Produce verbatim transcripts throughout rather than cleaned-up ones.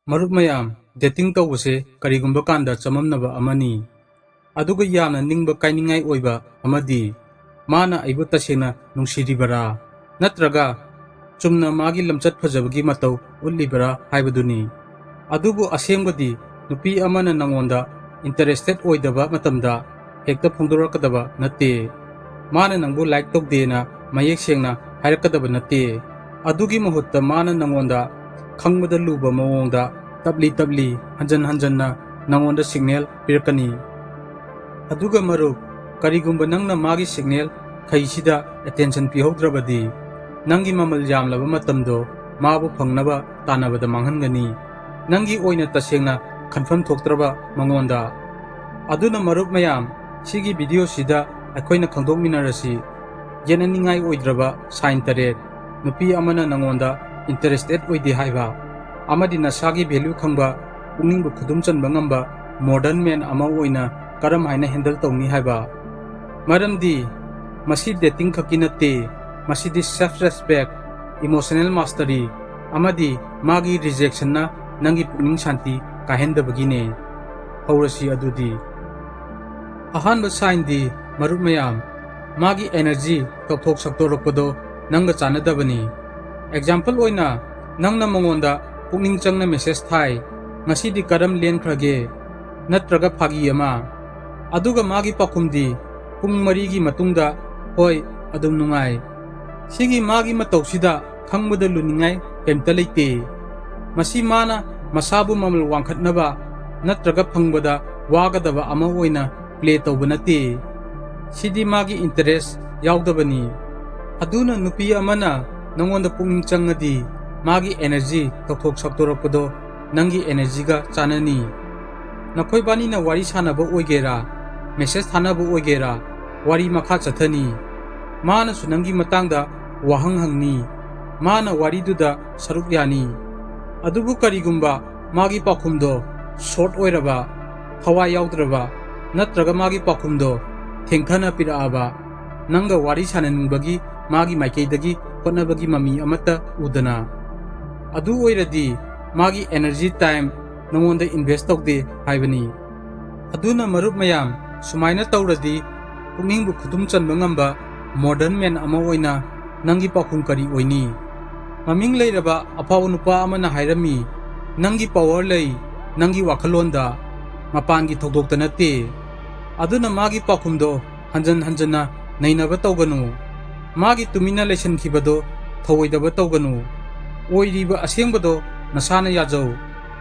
ꯃꯔꯨꯞ ꯃꯌꯥꯝ, dating ꯇꯧꯕꯁꯦ ꯀꯔꯤꯒꯨꯝꯕ ꯀꯥꯟꯗ ꯆꯃꯝꯅꯕ ꯑꯃꯅꯤ꯫ ꯑꯗꯨꯒ ꯌꯥꯝꯅ ꯅꯤꯡꯕ ꯀꯥꯏꯅꯤꯡꯉꯥꯏ ꯑꯣꯏꯕ ꯑꯃꯗꯤ, ꯃꯥꯅ ꯑꯩꯕꯨ ꯇꯁꯦꯡꯅ ꯅꯨꯡꯁꯤꯔꯤꯕꯔꯥ, ꯅꯠꯇ꯭ꯔꯒ ꯆꯨꯝꯅ ꯃꯥꯒꯤ ꯂꯝꯆꯠ ꯐꯖꯕꯒꯤ ꯃꯇꯧ ꯎꯠꯂꯤꯕꯔꯥ ꯍꯥꯏꯕꯗꯨꯅꯤ꯫ ꯑꯗꯨꯕꯨ ꯑꯁꯦꯡꯕꯗꯤ, ꯅꯨꯄꯤ ꯑꯃꯅ ꯅꯉꯣꯟꯗ interested ꯑꯣꯏꯗꯕ ꯃꯇꯝꯗ ꯍꯦꯛꯇ ꯐꯣꯡꯗꯣꯔꯛꯀꯗꯕ ꯅꯠꯇꯦ꯫ ꯃꯥꯅ ꯅꯪꯕꯨ like ꯇꯧꯗꯦꯅ ꯃꯌꯦꯛ ꯁꯦꯡꯅ ꯍꯥꯏꯔꯛꯀꯗꯕ ꯅꯠꯇꯦ꯫ ꯑꯗꯨꯒꯤ ꯃꯍꯨꯠꯇ ꯃꯥꯅ ꯅꯉꯣꯟꯗ ꯈꯪꯕꯗ ꯂꯨꯕ ꯃꯑꯣꯡꯗ ꯇꯞꯂꯤ ꯇꯞꯂꯤ, ꯍꯟꯖꯟ ꯍꯟꯖꯟꯅ ꯅꯉꯣꯟꯗ signal ꯄꯤꯔꯛꯀꯅꯤ꯫ ꯑꯗꯨꯒ ꯃꯔꯨꯞ, ꯀꯔꯤꯒꯨꯝꯕ ꯅꯪꯅ ꯃꯥꯒꯤ signal ꯈꯩꯁꯤꯗ attention ꯄꯤꯍꯧꯗ꯭ꯔꯕꯗꯤ, ꯅꯪꯒꯤ ꯃꯃꯜ ꯌꯥꯝꯂꯕ ꯃꯇꯝꯗꯣ ꯃꯥꯕꯨ ꯐꯪꯅꯕ ꯇꯥꯟꯅꯕꯗ ꯃꯥꯡꯍꯟꯒꯅꯤ, ꯅꯪꯒꯤ ꯑꯣꯏꯅ ꯇꯁꯦꯡꯅ ꯈꯟꯐꯝ ꯊꯣꯛꯇ꯭ꯔꯕ ꯃꯉꯣꯟꯗ꯫ ꯑꯗꯨꯅ ꯃꯔꯨꯞ ꯃꯌꯥꯝ, ꯁꯤꯒꯤ video ꯁꯤꯗ ꯑꯩꯈꯣꯏꯅ ꯈꯪꯗꯣꯛꯃꯤꯟꯅꯔꯁꯤ꯫ ꯌꯦꯠꯅꯅꯤꯡꯉꯥꯏ ꯑꯣꯏꯗ꯭ꯔꯕ sign ꯇꯔꯦꯠ, ꯅꯨꯄꯤ ꯑꯃꯅ ꯅꯉꯣꯟꯗ interested ꯑꯣꯏꯗꯦ ꯍꯥꯏꯕ, ꯑꯃꯗꯤ ꯅꯁꯥꯒꯤ value ꯈꯪꯕ, ꯄꯨꯛꯅꯤꯡꯕꯨ ꯈꯨꯗꯨꯝ ꯆꯟꯕ ꯉꯝꯕ modern man ꯑꯃ ꯑꯣꯏꯅ ꯀꯔꯝ ꯍꯥꯏꯅ handle ꯇꯧꯅꯤ ꯍꯥꯏꯕ꯫ ꯃꯔꯝꯗꯤ ꯃꯁꯤ dating ꯈꯛꯀꯤ ꯅꯠꯇꯦ, ꯃꯁꯤꯗꯤ self respect, emotional mastery, ꯑꯃꯗꯤ ꯃꯥꯒꯤ rejection ꯅ ꯅꯪꯒꯤ ꯄꯨꯛꯅꯤꯡ ꯁꯥꯟꯇꯤ ꯀꯥꯏꯍꯟꯗꯕꯒꯤꯅꯦ꯫ ꯍꯧꯔꯁꯤ ꯑꯗꯨꯗꯤ꯫ ꯑꯍꯥꯟꯕ sign ꯗꯤ, ꯃꯔꯨꯞ ꯃꯌꯥꯝ, ꯃꯥꯒꯤ energy ꯇꯧꯊꯣꯛ ꯁꯛꯇꯣꯔꯛꯄꯗꯣ ꯅꯪꯒ ꯆꯥꯟꯅꯗꯕꯅꯤ꯫ Example ꯑꯣꯏꯅ, ꯅꯪꯅ ꯃꯉꯣꯟꯗ ꯄꯨꯛꯅꯤꯡ ꯆꯪꯅ message ꯊꯥꯏ, "ꯉꯁꯤꯗꯤ ꯀꯔꯝ ꯂꯦꯟꯈ꯭ꯔꯒꯦ?" ꯅꯠꯇ꯭ꯔꯒ ꯐꯥꯒꯤ ꯑꯃ꯫ ꯑꯗꯨꯒ ꯃꯥꯒꯤ ꯄꯥꯎꯈꯨꯝꯗꯤ ꯄꯨꯡ ꯃꯔꯤꯒꯤ ꯃꯇꯨꯡꯗ, "ꯍꯣꯏ, ꯑꯗꯨꯝ ꯅꯨꯡꯉꯥꯏ꯫" ꯁꯤꯒꯤ ꯃꯥꯒꯤ ꯃꯇꯧꯁꯤꯗ ꯈꯪꯕꯗ ꯂꯨꯅꯤꯡꯉꯥꯏ ꯀꯩꯝꯇ ꯂꯩꯇꯦ꯫ ꯃꯁꯤ ꯃꯥꯅ ꯃꯁꯥꯕꯨ ꯃꯃꯜ ꯋꯥꯡꯈꯠꯅꯕ ꯅꯠꯇ꯭ꯔꯒ ꯐꯪꯕꯗ ꯋꯥꯒꯗꯕ ꯑꯃ ꯑꯣꯏꯅ play ꯇꯧꯕ ꯅꯠꯇꯦ꯫ ꯁꯤꯗꯤ ꯃꯥꯒꯤ interest ꯌꯥꯎꯗꯕꯅꯤ꯫ ꯑꯗꯨꯅ ꯅꯨꯄꯤ ꯑꯃꯅ ꯅꯉꯣꯟꯗ ꯄꯨꯛꯅꯤꯡ ꯆꯪꯉꯗꯤ, ꯃꯥꯒꯤ energy ꯇꯧꯊꯣꯛ ꯁꯛꯇꯣꯔꯛꯄꯗꯣ ꯅꯪꯒꯤ energy ꯒ ꯆꯥꯟꯅꯅꯤ꯫ ꯅꯈꯣꯏꯕꯥꯅꯤꯅ ꯋꯥꯔꯤ ꯁꯥꯟꯅꯕ ꯑꯣꯏꯒꯦꯔꯥ, message ꯊꯥꯅꯕ ꯑꯣꯏꯒꯦꯔꯥ, ꯋꯥꯔꯤ ꯃꯈꯥ ꯆꯠꯊꯅꯤ꯫ ꯃꯥꯅꯁꯨ ꯅꯪꯒꯤ ꯃꯇꯥꯡꯗ ꯋꯥꯍꯪ ꯍꯪꯅꯤ꯫ ꯃꯥꯅ ꯋꯥꯔꯤꯗꯨꯗ ꯁꯔꯨꯛ ꯌꯥꯅꯤ꯫ ꯑꯗꯨꯕꯨ ꯀꯔꯤꯒꯨꯝꯕ ꯃꯥꯒꯤ ꯄꯥꯎꯈꯨꯝꯗꯣ short ꯑꯣꯏꯔꯕ, ꯊꯋꯥꯏ ꯌꯥꯎꯗ꯭ꯔꯕ, ꯅꯠꯇ꯭ꯔꯒ ꯃꯥꯒꯤ ꯄꯥꯎꯈꯨꯝꯗꯣ ꯊꯦꯡꯊꯅ ꯄꯤꯔꯛꯑꯕ, ꯅꯪꯒ ꯋꯥꯔꯤ ꯁꯥꯟꯅꯅꯤꯡꯕꯒꯤ ꯃꯥꯒꯤ ꯃꯥꯏꯀꯩꯗꯒꯤ ꯍꯣꯠꯅꯕꯒꯤ ꯃꯃꯤ ꯑꯃꯠꯇ ꯎꯗꯅ, ꯑꯗꯨ ꯑꯣꯏꯔꯗꯤ ꯃꯥꯒꯤ energy time ꯅꯉꯣꯟꯗ invest ꯇꯧꯗꯦ ꯍꯥꯏꯕꯅꯤ꯫ ꯑꯗꯨꯅ ꯃꯔꯨꯞ ꯃꯌꯥꯝ, ꯁꯨꯃꯥꯏꯅ ꯇꯧꯔꯗꯤ ꯄꯨꯛꯅꯤꯡꯕꯨ ꯈꯨꯗꯨꯝ ꯆꯟꯕ ꯉꯝꯕ modern man ꯑꯃ ꯑꯣꯏꯅ ꯅꯪꯒꯤ ꯄꯥꯎꯈꯨꯝ ꯀꯔꯤ ꯑꯣꯏꯅꯤ? ꯃꯃꯤꯡ ꯂꯩꯔꯕ ꯑꯐꯥꯎꯕ ꯅꯨꯄꯥ ꯑꯃꯅ ꯍꯥꯏꯔꯝꯃꯤ, "ꯅꯪꯒꯤ power ꯂꯩ, ꯅꯪꯒꯤ ꯋꯥꯈꯜꯂꯣꯟꯗ, ꯃꯄꯥꯟꯒꯤ ꯊꯧꯗꯣꯛꯇ ꯅꯠꯇꯦ"꯫ ꯑꯗꯨꯅ ꯃꯥꯒꯤ ꯄꯥꯎꯈꯨꯝꯗꯣ ꯍꯟꯖꯟ ꯍꯟꯖꯟꯅ ꯅꯩꯅꯕ ꯇꯧꯒꯅꯨ꯫ ꯃꯥꯒꯤ ꯇꯨꯃꯤꯟꯅ ꯂꯩꯁꯟꯈꯤꯕꯗꯣ ꯊꯧꯑꯣꯏꯗꯕ ꯇꯧꯒꯅꯨ꯫ ꯑꯣꯏꯔꯤꯕ ꯑꯁꯦꯡꯕꯗꯣ ꯅꯁꯥꯅ ꯌꯥꯖꯧ,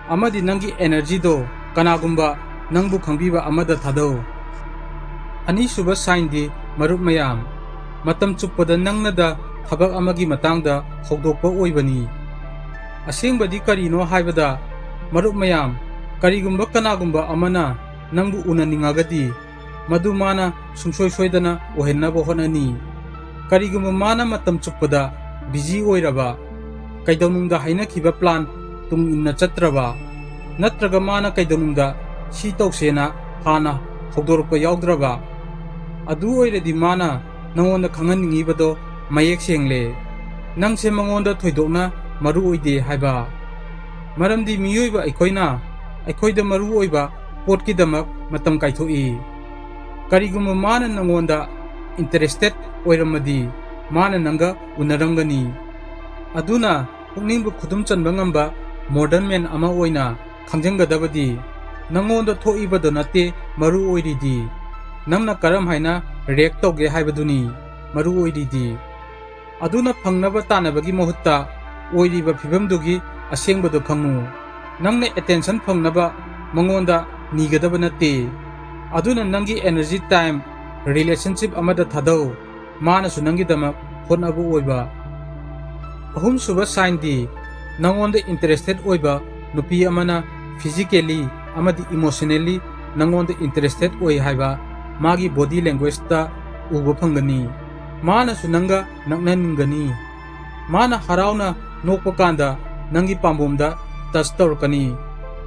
ꯑꯃꯗꯤ ꯅꯪꯒꯤ energyꯗꯣ ꯀꯅꯥꯒꯨꯝꯕ ꯅꯪꯕꯨ ꯈꯪꯕꯤꯕ ꯑꯃꯗ ꯊꯥꯗꯧ꯫ ꯑꯅꯤꯁꯨꯕ signꯗꯤ, ꯃꯔꯨꯞ ꯃꯌꯥꯝ, ꯃꯇꯝ ꯆꯨꯞꯄꯗ ꯅꯪꯅꯗ ꯊꯕꯛ ꯑꯃꯒꯤ ꯃꯇꯥꯡꯗ ꯍꯧꯗꯣꯛꯄ ꯑꯣꯏꯕꯅꯤ꯫ ꯑꯁꯦꯡꯕꯗꯤ ꯀꯔꯤꯅꯣ ꯍꯥꯏꯕꯗ, ꯃꯔꯨꯞ ꯃꯌꯥꯝ, ꯀꯔꯤꯒꯨꯝꯕ ꯀꯅꯥꯒꯨꯝꯕ ꯑꯃꯅ ꯅꯪꯕꯨ ꯎꯅꯅꯤꯡꯉꯒꯗꯤ, ꯃꯗꯨ ꯃꯥꯅ ꯁꯨꯡꯁꯣꯏ ꯁꯣꯏꯗꯅ ꯑꯣꯏꯍꯟꯅꯕ ꯍꯣꯠꯅꯅꯤ꯫ ꯀꯔꯤꯒꯨꯝꯕ ꯃꯥꯅ ꯃꯇꯝ ꯆꯨꯞꯄꯗ busy ꯑꯣꯏꯔꯕ, ꯀꯩꯗꯧꯅꯨꯡꯗ ꯍꯥꯏꯅꯈꯤꯕ plan ꯇꯨꯡ ꯏꯟꯅ ꯆꯠꯇ꯭ꯔꯕ, ꯅꯠꯇ꯭ꯔꯒ ꯃꯥꯅ ꯀꯩꯗꯧꯅꯨꯡꯗ ꯁꯤ ꯇꯧꯁꯦꯅ ꯍꯥꯟꯅ ꯍꯧꯗꯣꯔꯛꯄ ꯌꯥꯎꯗ꯭ꯔꯕ, ꯑꯗꯨ ꯑꯣꯏꯔꯗꯤ ꯃꯥꯅ ꯅꯉꯣꯟꯗ ꯈꯪꯍꯟꯅꯤꯡꯉꯤꯕꯗꯣ ꯃꯌꯦꯛ ꯁꯦꯡꯂꯦ, ꯅꯪꯁꯦ ꯃꯉꯣꯟꯗ ꯊꯣꯏꯗꯣꯛꯅ ꯃꯔꯨ ꯑꯣꯏꯗꯦ ꯍꯥꯏꯕ꯫ ꯃꯔꯝꯗꯤ ꯃꯤꯑꯣꯏꯕ ꯑꯩꯈꯣꯏꯅ ꯑꯩꯈꯣꯏꯗ ꯃꯔꯨ ꯑꯣꯏꯕ ꯄꯣꯠꯀꯤꯗꯃꯛ ꯃꯇꯝ ꯀꯥꯏꯊꯣꯛꯏ꯫ ꯀꯔꯤꯒꯨꯝꯕ ꯃꯥꯅ ꯅꯉꯣꯟꯗ interested ꯑꯣꯏꯔꯝꯃꯗꯤ, ꯃꯥꯅ ꯅꯪꯒ ꯎꯅꯔꯝꯒꯅꯤ꯫ ꯑꯗꯨꯅ ꯄꯨꯛꯅꯤꯡꯕꯨ ꯈꯨꯗꯨꯝ ꯆꯟꯕ ꯉꯝꯕ modern man ꯑꯃ ꯑꯣꯏꯅ ꯈꯪꯖꯤꯟꯒꯗꯕꯗꯤ, ꯅꯉꯣꯟꯗ ꯊꯣꯛꯏꯕꯗꯣ ꯅꯠꯇꯦ ꯃꯔꯨ ꯑꯣꯏꯔꯤꯗꯤ, ꯅꯪꯅ ꯀꯔꯝ ꯍꯥꯏꯅ react ꯇꯧꯒꯦ ꯍꯥꯏꯕꯗꯨꯅꯤ ꯃꯔꯨ ꯑꯣꯏꯔꯤꯗꯤ꯫ ꯑꯗꯨꯅ ꯐꯪꯅꯕ ꯇꯥꯟꯅꯕꯒꯤ ꯃꯍꯨꯠꯇ, ꯑꯣꯏꯔꯤꯕ ꯐꯤꯕꯝꯗꯨꯒꯤ ꯑꯁꯦꯡꯕꯗꯨ ꯈꯪꯉꯨ꯫ ꯅꯪꯅ attention ꯐꯪꯅꯕ ꯃꯉꯣꯟꯗ ꯅꯤꯒꯗꯕ ꯅꯠꯇꯦ꯫ ꯑꯗꯨꯅ ꯅꯪꯒꯤ energy time relationship ꯑꯃꯗ ꯊꯥꯗꯧ, ꯃꯥꯅꯁꯨ ꯅꯪꯒꯤꯗꯃꯛ ꯍꯣꯠꯅꯕ ꯑꯣꯏꯕ꯫ ꯑꯍꯨꯝꯁꯨꯕ signꯗꯤ, ꯅꯉꯣꯟꯗ interested ꯑꯣꯏꯕ ꯅꯨꯄꯤ ꯑꯃꯅ physically ꯑꯃꯗꯤ emotionally ꯅꯉꯣꯟꯗ interested ꯑꯣꯏ ꯍꯥꯏꯕ ꯃꯥꯒꯤ body languageꯇ ꯎꯕ ꯐꯪꯒꯅꯤ꯫ ꯃꯥꯅꯁꯨ ꯅꯪꯒ ꯅꯛꯅꯅꯤꯡꯒꯅꯤ꯫ ꯃꯥꯅ ꯍꯔꯥꯎꯅ ꯅꯣꯛꯄ ꯀꯥꯟꯗ ꯅꯪꯒꯤ ꯄꯥꯝꯕꯣꯝꯗ touch ꯇꯧꯔꯛꯀꯅꯤ,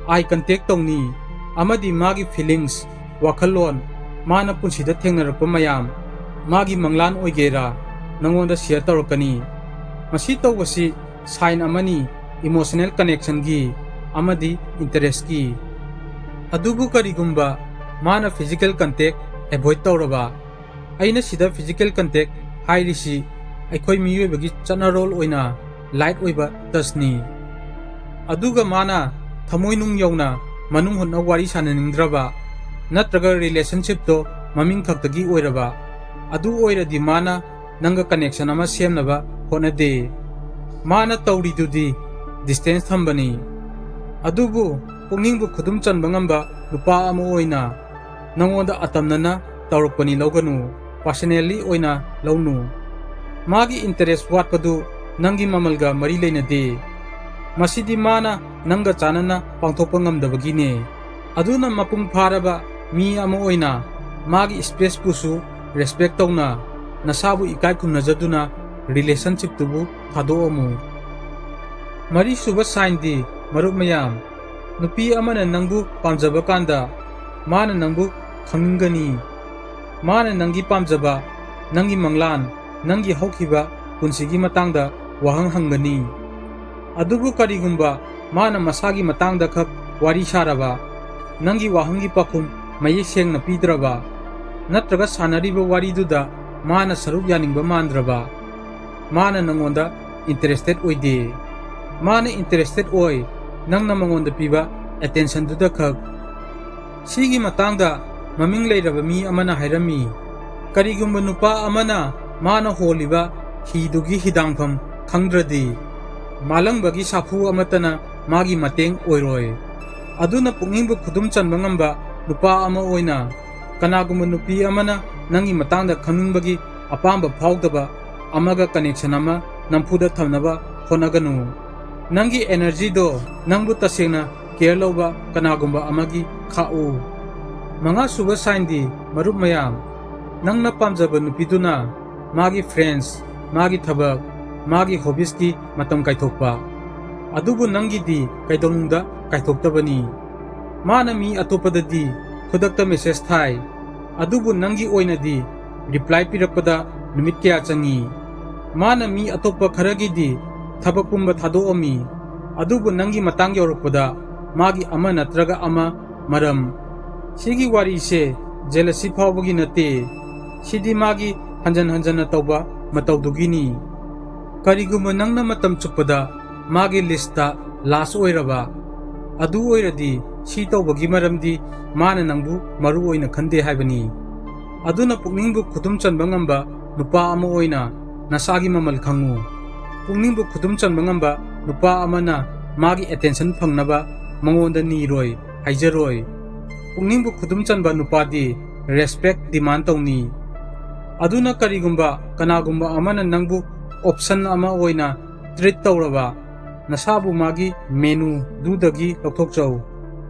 eye contact ꯇꯧꯅꯤ, ꯑꯃꯗꯤ ꯃꯥꯒꯤ feelings, ꯋꯥꯈꯜꯂꯣꯟ, ꯃꯥꯅ ꯄꯨꯟꯁꯤꯗ ꯊꯦꯡꯅꯔꯛꯄ ꯃꯌꯥꯝ, ꯃꯥꯒꯤ ꯃꯪꯂꯥꯟ ꯑꯣꯏꯒꯦꯔꯥ, ꯅꯉꯣꯟꯗ share ꯇꯧꯔꯛꯀꯅꯤ꯫ ꯃꯁꯤ ꯇꯧꯕꯁꯤ sign ꯑꯃꯅꯤ, emotional connectionꯒꯤ ꯑꯃꯗꯤ interestꯀꯤ꯫ ꯑꯗꯨꯕꯨ ꯀꯔꯤꯒꯨꯝꯕ ꯃꯥꯅ physical contact avoid ꯇꯧꯔꯕ, ꯑꯩꯅ ꯁꯤꯗ physical contact ꯍꯥꯏꯔꯤꯁꯤ ꯑꯩꯈꯣꯏ ꯃꯤꯑꯣꯏꯕꯒꯤ ꯆꯠꯅꯔꯣꯜ ꯑꯣꯏꯅ light ꯑꯣꯏꯕ touchꯅꯤ꯫ ꯑꯗꯨꯒ ꯃꯥꯅ ꯊꯃꯣꯏꯅꯨꯡ ꯌꯧꯅ ꯃꯅꯨꯡ ꯍꯨꯠꯅ ꯋꯥꯔꯤ ꯁꯥꯟꯅꯅꯤꯡꯗ꯭ꯔꯕ, ꯅꯠꯇ꯭ꯔꯒ relationshipꯇꯣ ꯃꯃꯤꯡ ꯈꯛꯇꯒꯤ ꯑꯣꯏꯔꯕ, ꯑꯗꯨ ꯑꯣꯏꯔꯗꯤ ꯃꯥꯅ ꯅꯪꯒ connection ꯑꯃ ꯁꯦꯝꯅꯕ ꯍꯣꯠꯅꯗꯦ꯫ ꯃꯥꯅ ꯇꯧꯔꯤꯗꯨꯗꯤ distance ꯊꯝꯕꯅꯤ꯫ ꯑꯗꯨꯕꯨ ꯄꯨꯛꯅꯤꯡꯕꯨ ꯈꯨꯗꯨꯝ ꯆꯟꯕ ꯉꯝꯕ ꯅꯨꯄꯥ ꯑꯃ ꯑꯣꯏꯅ ꯅꯉꯣꯟꯗ ꯑꯇꯝꯅꯅ ꯇꯧꯔꯛꯄꯅꯤ ꯂꯧꯒꯅꯨ, personally ꯑꯣꯏꯅ ꯂꯧꯅꯨ꯫ ꯃꯥꯒꯤ interest ꯋꯥꯠꯄꯗꯨ ꯅꯪꯒꯤ ꯃꯃꯜꯒ ꯃꯔꯤ ꯂꯩꯅꯗꯦ꯫ ꯃꯁꯤꯗꯤ ꯃꯥꯅ ꯅꯪꯒ ꯆꯥꯟꯅꯅ ꯄꯥꯡꯊꯣꯛꯄ ꯉꯝꯗꯕꯒꯤꯅꯦ꯫ ꯑꯗꯨꯅ ꯃꯄꯨꯡ ꯐꯥꯔꯕ ꯃꯤ ꯑꯃ ꯑꯣꯏꯅ ꯃꯥꯒꯤ spaceꯄꯨꯁꯨ respect ꯇꯧꯅ, ꯅꯁꯥꯕꯨ ꯏꯀꯥꯏ ꯈꯨꯝꯅꯖꯗꯨꯅ relationshipꯇꯨꯕꯨ ꯊꯥꯗꯣꯛꯑꯝꯃꯨ꯫ ꯃꯔꯤꯁꯨꯕ signꯗꯤ, ꯃꯔꯨꯞ ꯃꯌꯥꯝ, ꯅꯨꯄꯤ ꯑꯃꯅ ꯅꯪꯕꯨ ꯄꯥꯝꯖꯕ ꯀꯥꯟꯗ ꯃꯥꯅ ꯅꯪꯕꯨ ꯈꯪꯅꯤꯡꯒꯅꯤ꯫ ꯃꯥꯅ ꯅꯪꯒꯤ ꯄꯥꯝꯖꯕ, ꯅꯪꯒꯤ ꯃꯪꯂꯥꯟ, ꯅꯪꯒꯤ ꯍꯧꯈꯤꯕ ꯄꯨꯟꯁꯤꯒꯤ ꯃꯇꯥꯡꯗ ꯋꯥꯍꯪ ꯍꯪꯒꯅꯤ꯫ ꯑꯗꯨꯕꯨ ꯀꯔꯤꯒꯨꯝꯕ ꯃꯥꯅ ꯃꯁꯥꯒꯤ ꯃꯇꯥꯡꯗ ꯈꯛ ꯋꯥꯔꯤ ꯁꯥꯔꯕ, ꯅꯪꯒꯤ ꯋꯥꯍꯪꯒꯤ ꯄꯥꯎꯈꯨꯝ ꯃꯌꯦꯛ ꯁꯦꯡꯅ ꯄꯤꯗ꯭ꯔꯕ, ꯅꯠꯇ꯭ꯔꯒ ꯁꯥꯟꯅꯔꯤꯕ ꯋꯥꯔꯤꯗꯨꯗ ꯃꯥꯅ ꯁꯔꯨꯛ ꯌꯥꯅꯤꯡꯕ ꯃꯥꯟꯗ꯭ꯔꯕ, ꯃꯥꯅ ꯅꯪꯉꯣꯟꯗ interested ꯑꯣꯏꯗꯦ꯫ ꯃꯥꯅ interested ꯑꯣꯏ ꯅꯪꯅ ꯃꯉꯣꯟꯗ ꯄꯤꯕ attentionꯗꯨꯗ ꯈꯛ꯫ ꯁꯤꯒꯤ ꯃꯇꯥꯡꯗ ꯃꯃꯤꯡ ꯂꯩꯔꯕ ꯃꯤ ꯑꯃꯅ ꯍꯥꯏꯔꯝꯃꯤ, ꯀꯔꯤꯒꯨꯝꯕ ꯅꯨꯄꯥ ꯑꯃꯅ ꯃꯥꯅ ꯍꯣꯜꯂꯤꯕ ꯍꯤꯗꯨꯒꯤ ꯍꯤꯗꯥꯡꯐꯝ ꯈꯪꯗ꯭ꯔꯗꯤ, ꯃꯥꯂꯪꯕꯒꯤ ꯁꯥꯐꯨ ꯑꯃꯠꯇꯅ ꯃꯥꯒꯤ ꯃꯇꯦꯡ ꯑꯣꯏꯔꯣꯏ꯫ ꯑꯗꯨꯅ ꯄꯨꯛꯅꯤꯡꯕꯨ ꯈꯨꯗꯨꯝ ꯆꯟꯕ ꯉꯝꯕ ꯅꯨꯄꯥ ꯑꯃ ꯑꯣꯏꯅ, ꯀꯅꯥꯒꯨꯝꯕ ꯅꯨꯄꯤ ꯑꯃꯅ ꯅꯪꯒꯤ ꯃꯇꯥꯡꯗ ꯈꯪꯅꯤꯡꯕꯒꯤ ꯑꯄꯥꯝꯕ ꯐꯥꯎꯗꯕ ꯑꯃꯒ connection ꯑꯃ ꯅꯝꯐꯨꯗ ꯊꯝꯅꯕ ꯍꯣꯠꯅꯒꯅꯨ꯫ ꯅꯪꯒꯤ energyꯗꯣ ꯅꯪꯕꯨ ꯇꯁꯦꯡꯅ care ꯂꯧꯕ ꯀꯅꯥꯒꯨꯝꯕ ꯑꯃꯒꯤ ꯈꯥꯛꯎ꯫ ꯃꯉꯥꯁꯨꯕ signꯗꯤ, ꯃꯔꯨꯞ ꯃꯌꯥꯝ, ꯅꯪꯅ ꯄꯥꯝꯖꯕ ꯅꯨꯄꯤꯗꯨꯅ ꯃꯥꯒꯤ friends, ꯃꯥꯒꯤ ꯊꯕꯛ, ꯃꯥꯒꯤ hobbiesꯀꯤ ꯃꯇꯝ ꯀꯥꯏꯊꯣꯛꯄ꯫ ꯑꯗꯨꯕꯨ ꯅꯪꯒꯤꯗꯤ ꯀꯩꯗꯧꯅꯨꯡꯗ ꯀꯥꯏꯊꯣꯛꯇꯕꯅꯤ꯫ ꯃꯥꯅ ꯃꯤ ꯑꯇꯣꯞꯄꯗꯗꯤ ꯈꯨꯗꯛꯇ message ꯊꯥꯏ, ꯑꯗꯨꯕꯨ ꯅꯪꯒꯤ ꯑꯣꯏꯅꯗꯤ reply ꯄꯤꯔꯛꯄꯗ ꯅꯨꯃꯤꯠ ꯀꯌꯥ ꯆꯪꯏ꯫ ꯃꯥꯅ ꯃꯤ ꯑꯇꯣꯞꯄ ꯈꯔꯒꯤꯗꯤ ꯊꯕꯛ ꯄꯨꯝꯕ ꯊꯥꯗꯣꯛꯑꯝꯃꯤ, ꯑꯗꯨꯕꯨ ꯅꯪꯒꯤ ꯃꯇꯥꯡ ꯌꯧꯔꯛꯄꯗ ꯃꯥꯒꯤ ꯑꯃ ꯅꯠꯇ꯭ꯔꯒ ꯑꯃ ꯃꯔꯝ꯫ ꯁꯤꯒꯤ ꯋꯥꯔꯤꯁꯦ jealousy ꯐꯥꯎꯕꯒꯤ ꯅꯠꯇꯦ꯫ ꯁꯤꯗꯤ ꯃꯥꯒꯤ ꯍꯟꯖꯟ ꯍꯟꯖꯟꯅ ꯇꯧꯕ ꯃꯇꯧꯗꯨꯒꯤꯅꯤ꯫ ꯀꯔꯤꯒꯨꯝꯕ ꯅꯪꯅ ꯃꯇꯝ ꯆꯨꯞꯄꯗ ꯃꯥꯒꯤ list ꯇ last ꯑꯣꯏꯔꯕ, ꯑꯗꯨ ꯑꯣꯏꯔꯗꯤ ꯁꯤ ꯇꯧꯕꯒꯤ ꯃꯔꯝꯗꯤ ꯃꯥꯅ ꯅꯪꯕꯨ ꯃꯔꯨ ꯑꯣꯏꯅ ꯈꯟꯗꯦ ꯍꯥꯏꯕꯅꯤ꯫ ꯑꯗꯨꯅ ꯄꯨꯛꯅꯤꯡꯕꯨ ꯈꯨꯗꯨꯝ ꯆꯟꯕ ꯉꯝꯕ ꯅꯨꯄꯥ ꯑꯃ ꯑꯣꯏꯅ ꯅꯁꯥꯒꯤ ꯃꯃꯜ ꯈꯪꯉꯨ꯫ ꯄꯨꯛꯅꯤꯡꯕꯨ ꯈꯨꯗꯨꯝ ꯆꯟꯕ ꯉꯝꯕ ꯅꯨꯄꯥ ꯑꯃꯅ ꯃꯥꯒꯤ attention ꯐꯪꯅꯕ ꯃꯉꯣꯟꯗ ꯅꯤꯔꯣꯏ, ꯍꯥꯏꯖꯔꯣꯏ꯫ ꯄꯨꯛꯅꯤꯡꯕꯨ ꯈꯨꯗꯨꯝ ꯆꯟꯕ ꯅꯨꯄꯥꯗꯤ respect demand ꯇꯧꯅꯤ꯫ ꯑꯗꯨꯅ ꯀꯔꯤꯒꯨꯝꯕ ꯀꯅꯥꯒꯨꯝꯕ ꯑꯃꯅ ꯅꯪꯕꯨ option ꯑꯃ ꯑꯣꯏꯅ treat ꯇꯧꯔꯕ, ꯅꯁꯥꯕꯨ ꯃꯥꯒꯤ menu ꯗꯨꯗꯒꯤ ꯂꯧꯊꯣꯛꯆꯧ꯫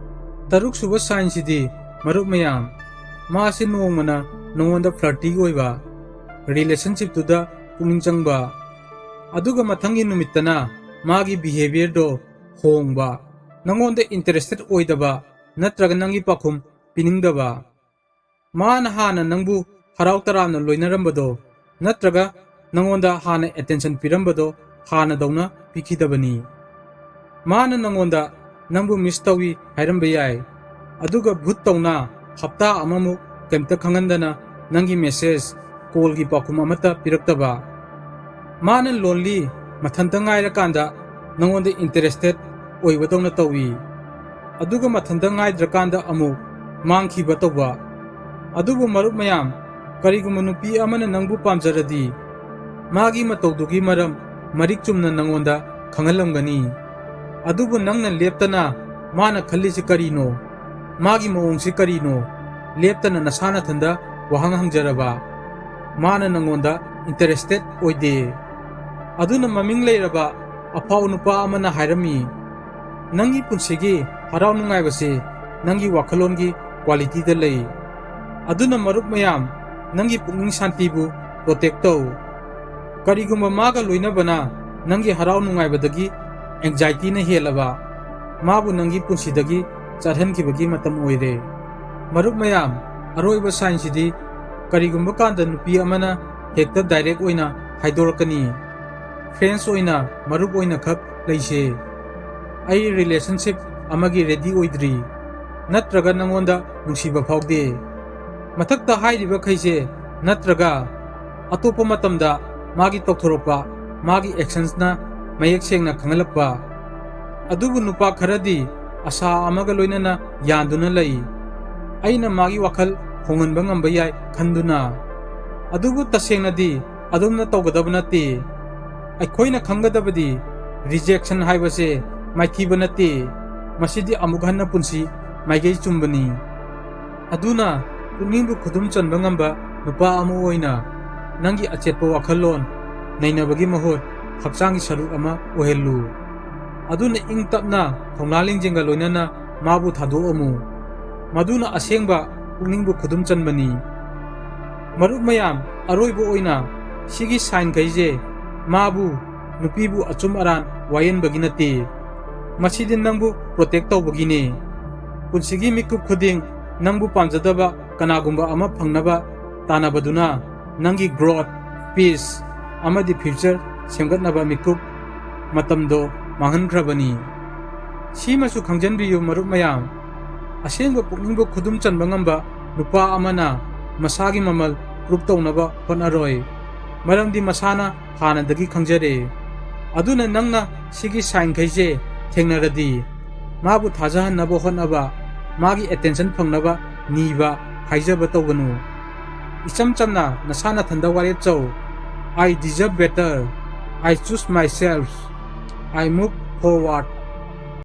ꯇꯔꯨꯛꯁꯨꯕ sign ꯁꯤꯗꯤ, ꯃꯔꯨꯞ ꯃꯌꯥꯝ, ꯃꯥꯁꯦ ꯅꯣꯡꯃꯅ ꯅꯉꯣꯟꯗ flirty ꯑꯣꯏꯕ, relationship ꯇꯨꯗ ꯄꯨꯛꯅꯤꯡ ꯆꯪꯕ, ꯑꯗꯨꯒ ꯃꯊꯪꯒꯤ ꯅꯨꯃꯤꯠꯇꯅ ꯃꯥꯒꯤ behaviour ꯗꯣ ꯍꯣꯡꯕ, ꯅꯉꯣꯟꯗ interested ꯑꯣꯏꯗꯕ ꯅꯠꯇ꯭ꯔꯒ ꯅꯪꯒꯤ ꯄꯥꯎꯈꯨꯝ ꯄꯤꯅꯤꯡꯗꯕ꯫ ꯃꯥꯅ ꯍꯥꯟꯅ ꯅꯪꯕꯨ ꯍꯔꯥꯎ ꯇꯔꯥꯝꯅ ꯂꯣꯏꯅꯔꯝꯕꯗꯣ ꯅꯠꯇ꯭ꯔꯒ ꯅꯉꯣꯟꯗ ꯍꯥꯟꯅ attention ꯄꯤꯔꯝꯕꯗꯣ ꯍꯥꯟꯅꯗꯧꯅ ꯄꯤꯈꯤꯗꯕꯅꯤ꯫ ꯃꯥꯅ ꯅꯉꯣꯟꯗ ꯅꯪꯕꯨ miss ꯇꯧꯏ ꯍꯥꯏꯔꯝꯕ ꯌꯥꯏ, ꯑꯗꯨꯒ ꯚꯨꯠ ꯇꯧꯅ ꯍꯞꯇꯥ ꯑꯃꯃꯨꯛ ꯀꯩꯝꯇ ꯈꯪꯍꯟꯗꯅ ꯅꯪꯒꯤ message, call ꯒꯤ ꯄꯥꯎꯈꯨꯝ ꯑꯃꯠꯇ ꯄꯤꯔꯛꯇꯕ꯫ ꯃꯥꯅ lonely, ꯃꯊꯟꯇ ꯉꯥꯏꯔꯀꯥꯟꯗ ꯅꯉꯣꯟꯗ interested ꯑꯣꯏꯕꯗꯧꯅ ꯇꯧꯏ, ꯑꯗꯨꯒ ꯃꯊꯟꯇ ꯉꯥꯏꯗ꯭ꯔꯀꯥꯟꯗ ꯑꯃꯨꯛ ꯃꯥꯡꯈꯤꯕ ꯇꯧꯕ꯫ ꯑꯗꯨꯕꯨ ꯃꯔꯨꯞ ꯃꯌꯥꯝ, ꯀꯔꯤꯒꯨꯝꯕ ꯅꯨꯄꯤ ꯑꯃꯅ ꯅꯪꯕꯨ ꯄꯥꯝꯖꯔꯗꯤ, ꯃꯥꯒꯤ ꯃꯇꯧꯗꯨꯒꯤ ꯃꯔꯝ ꯃꯔꯤꯛ ꯆꯨꯝꯅ ꯅꯉꯣꯟꯗ ꯈꯪꯍꯜꯂꯝꯒꯅꯤ꯫ ꯑꯗꯨꯕꯨ ꯅꯪꯅ ꯂꯦꯞꯇꯅ ꯃꯥꯅ ꯈꯜꯂꯤꯁꯤ ꯀꯔꯤꯅꯣ, ꯃꯥꯒꯤ ꯃꯑꯣꯡꯁꯤ ꯀꯔꯤꯅꯣ, ꯂꯦꯞꯇꯅ ꯅꯁꯥ ꯅꯊꯟꯗ ꯋꯥꯍꯪ ꯍꯪꯖꯔꯕ, ꯃꯥꯅ ꯅꯉꯣꯟꯗ interested ꯑꯣꯏꯗꯦ꯫ ꯑꯗꯨꯅ ꯃꯃꯤꯡ ꯂꯩꯔꯕ ꯑꯐꯥꯎ ꯅꯨꯄꯥ ꯑꯃꯅ ꯍꯥꯏꯔꯝꯃꯤ, "ꯅꯪꯒꯤ ꯄꯨꯟꯁꯤꯒꯤ ꯍꯔꯥꯎ ꯅꯨꯡꯉꯥꯏꯕꯁꯤ ꯅꯪꯒꯤ ꯋꯥꯈꯜꯂꯣꯟꯒꯤ quality ꯗ ꯂꯩ꯫ ꯑꯗꯨꯅ ꯃꯔꯨꯞ ꯃꯌꯥꯝ, ꯅꯪꯒꯤ ꯄꯨꯛꯅꯤꯡ ꯁꯥꯟꯇꯤꯕꯨ protect ꯇꯧ꯫ ꯀꯔꯤꯒꯨꯝꯕ ꯃꯥꯒ ꯂꯣꯏꯅꯕꯅ ꯅꯪꯒꯤ ꯍꯔꯥꯎ ꯅꯨꯡꯉꯥꯏꯕꯗꯒꯤ anxiety ꯅ ꯍꯦꯜꯂꯕ, ꯃꯥꯕꯨ ꯅꯪꯒꯤ ꯄꯨꯟꯁꯤꯗꯒꯤ ꯆꯠꯍꯟꯈꯤꯕꯒꯤ ꯃꯇꯝ ꯑꯣꯏꯔꯦ꯫" ꯃꯔꯨꯞ ꯃꯌꯥꯝ, ꯑꯔꯣꯏꯕ sign ꯁꯤꯗꯤ ꯀꯔꯤꯒꯨꯝꯕ ꯀꯥꯟꯗ ꯅꯨꯄꯤ ꯑꯃꯅ ꯍꯦꯛꯇ direct ꯑꯣꯏꯅ ꯍꯥꯏꯗꯣꯔꯛꯀꯅꯤ꯫ Friends ꯑꯣꯏꯅ, ꯃꯔꯨꯞ ꯑꯣꯏꯅ ꯈꯛ ꯂꯩꯁꯦ꯫ ꯑꯩ ꯔꯤꯂꯦꯁꯟꯁꯤꯞ ꯑꯃꯒꯤ ꯔꯦꯗꯤ ꯑꯣꯏꯗ꯭ꯔꯤ, ꯅꯠꯇ꯭ꯔꯒ ꯅꯪꯉꯣꯟꯗ ꯅꯨꯡꯁꯤꯕ ꯐꯥꯎꯗꯦ꯫ ꯃꯊꯛꯇ ꯍꯥꯏꯔꯤꯕꯈꯩꯁꯦ ꯅꯠꯇ꯭ꯔꯒ ꯑꯇꯣꯞꯄ ꯃꯇꯝꯗ ꯃꯥꯒꯤ ꯇꯧꯊꯣꯔꯛꯄ, ꯃꯥꯒꯤ ꯑꯦꯛꯁꯟꯁꯅ ꯃꯌꯦꯛ ꯁꯦꯡꯅ ꯈꯪꯍꯜꯂꯛꯄ꯫ ꯑꯗꯨꯕꯨ ꯅꯨꯄꯥ ꯈꯔꯗꯤ ꯑꯁꯥ ꯑꯃꯒ ꯂꯣꯏꯅꯅ ꯌꯥꯟꯗꯨꯅ ꯂꯩ, ꯑꯩꯅ ꯃꯥꯒꯤ ꯋꯥꯈꯜ ꯍꯣꯡꯍꯟꯕ ꯉꯝꯕ ꯌꯥꯏ ꯈꯟꯗꯨꯅ꯫ ꯑꯗꯨꯕꯨ ꯇꯁꯦꯡꯅꯗꯤ ꯑꯗꯨꯝꯅ ꯇꯧꯒꯗꯕ ꯅꯠꯇꯦ꯫ ꯑꯩꯈꯣꯏꯅ ꯈꯪꯒꯗꯕꯗꯤ ꯔꯤꯖꯦꯛꯁꯟ ꯍꯥꯏꯕꯁꯦ ꯃꯥꯏꯊꯤꯕ ꯅꯠꯇꯦ, ꯃꯁꯤꯗꯤ ꯑꯃꯨꯛ ꯍꯟꯅ ꯄꯨꯟꯁꯤ ꯃꯥꯏꯀꯩ ꯆꯨꯝꯕꯅꯤ꯫ ꯑꯗꯨꯅ ꯄꯨꯛꯅꯤꯡꯕꯨ ꯈꯨꯗꯨꯝ ꯆꯟꯕ ꯉꯝꯕ ꯅꯨꯄꯥ ꯑꯃ ꯑꯣꯏꯅ ꯅꯪꯒꯤ ꯑꯆꯦꯠꯄ ꯋꯥꯈꯜꯂꯣꯟ ꯅꯩꯅꯕꯒꯤ ꯃꯍꯨꯠ ꯍꯛꯆꯥꯡꯒꯤ ꯁꯔꯨꯛ ꯑꯃ ꯑꯣꯏꯍꯜꯂꯨ꯫ ꯑꯗꯨꯅ ꯏꯪ ꯇꯞꯅ ꯊꯧꯅꯥ ꯂꯤꯡꯖꯦꯜꯒ ꯂꯣꯏꯅꯅ ꯃꯥꯕꯨ ꯊꯥꯗꯣꯛꯑꯝꯃꯨ꯫ ꯃꯗꯨꯅ ꯑꯁꯦꯡꯕ ꯄꯨꯛꯅꯤꯡꯕꯨ ꯈꯨꯗꯨꯝ ꯆꯟꯕꯅꯤ꯫ ꯃꯔꯨꯞ ꯃꯌꯥꯝ, ꯑꯔꯣꯏꯕ ꯑꯣꯏꯅ ꯁꯤꯒꯤ ꯁꯥꯏꯟꯈꯩꯁꯦ ꯃꯥꯕꯨ, ꯅꯨꯄꯤꯕꯨ ꯑꯆꯨꯝ ꯑꯔꯥꯟ ꯋꯥꯌꯦꯟꯕꯒꯤ ꯅꯠꯇꯦ꯫ ꯃꯁꯤꯗꯤ ꯅꯪꯕꯨ ꯄ꯭ꯔꯣꯇꯦꯛ ꯇꯧꯕꯒꯤꯅꯦ꯫ ꯄꯨꯟꯁꯤꯒꯤ ꯃꯤꯀꯨꯞ ꯈꯨꯗꯤꯡ ꯅꯪꯕꯨ ꯄꯥꯝꯖꯗꯕ ꯀꯅꯥꯒꯨꯝꯕ ꯑꯃ ꯐꯪꯅꯕ ꯇꯥꯟꯅꯕꯗꯨꯅ ꯅꯪꯒꯤ ꯒ꯭ꯔꯣꯠ, ꯄꯤꯁ ꯑꯃꯗꯤ ꯐ꯭ꯌꯨꯆꯔ ꯁꯦꯝꯒꯠꯅꯕ ꯃꯤꯀꯨꯞ ꯃꯇꯝꯗꯣ ꯃꯥꯡꯍꯟꯈ꯭ꯔꯕꯅꯤ꯫ ꯁꯤꯃꯁꯨ ꯈꯪꯖꯟꯕꯤꯌꯨ ꯃꯔꯨꯞ ꯃꯌꯥꯝ, ꯑꯁꯦꯡꯕ ꯄꯨꯛꯅꯤꯡꯕꯨ ꯈꯨꯗꯨꯝ ꯆꯟꯕ ꯉꯝꯕ ꯅꯨꯄꯥ ꯑꯃꯅ ꯃꯁꯥꯒꯤ ꯃꯃꯜ ꯄ꯭ꯔꯨꯞ ꯇꯧꯅꯕ ꯍꯣꯠꯅꯔꯣꯏ, ꯃꯔꯝꯗꯤ ꯃꯁꯥꯅ ꯍꯥꯟꯅꯗꯒꯤ ꯈꯪꯖꯔꯦ꯫ ꯑꯗꯨꯅ ꯅꯪꯅ ꯁꯤꯒꯤ ꯁꯥꯏꯟꯈꯩꯁꯦ ꯊꯦꯡꯅꯔꯗꯤ ꯃꯥꯕꯨ ꯊꯥꯖꯍꯟꯅꯕ ꯍꯣꯠꯅꯕ, ꯃꯥꯒꯤ ꯑꯦꯇꯦꯟꯁꯟ ꯐꯪꯅꯕ ꯅꯤꯕ, ꯍꯥꯏꯖꯕ ꯇꯧꯒꯅꯨ꯫ ꯏꯆꯝ ꯆꯝꯅ ꯅꯁꯥ ꯅꯊꯟꯗ ꯋꯥꯔꯦꯞ ꯆꯧ꯫ "I deserve better. I choose myself. I move forward."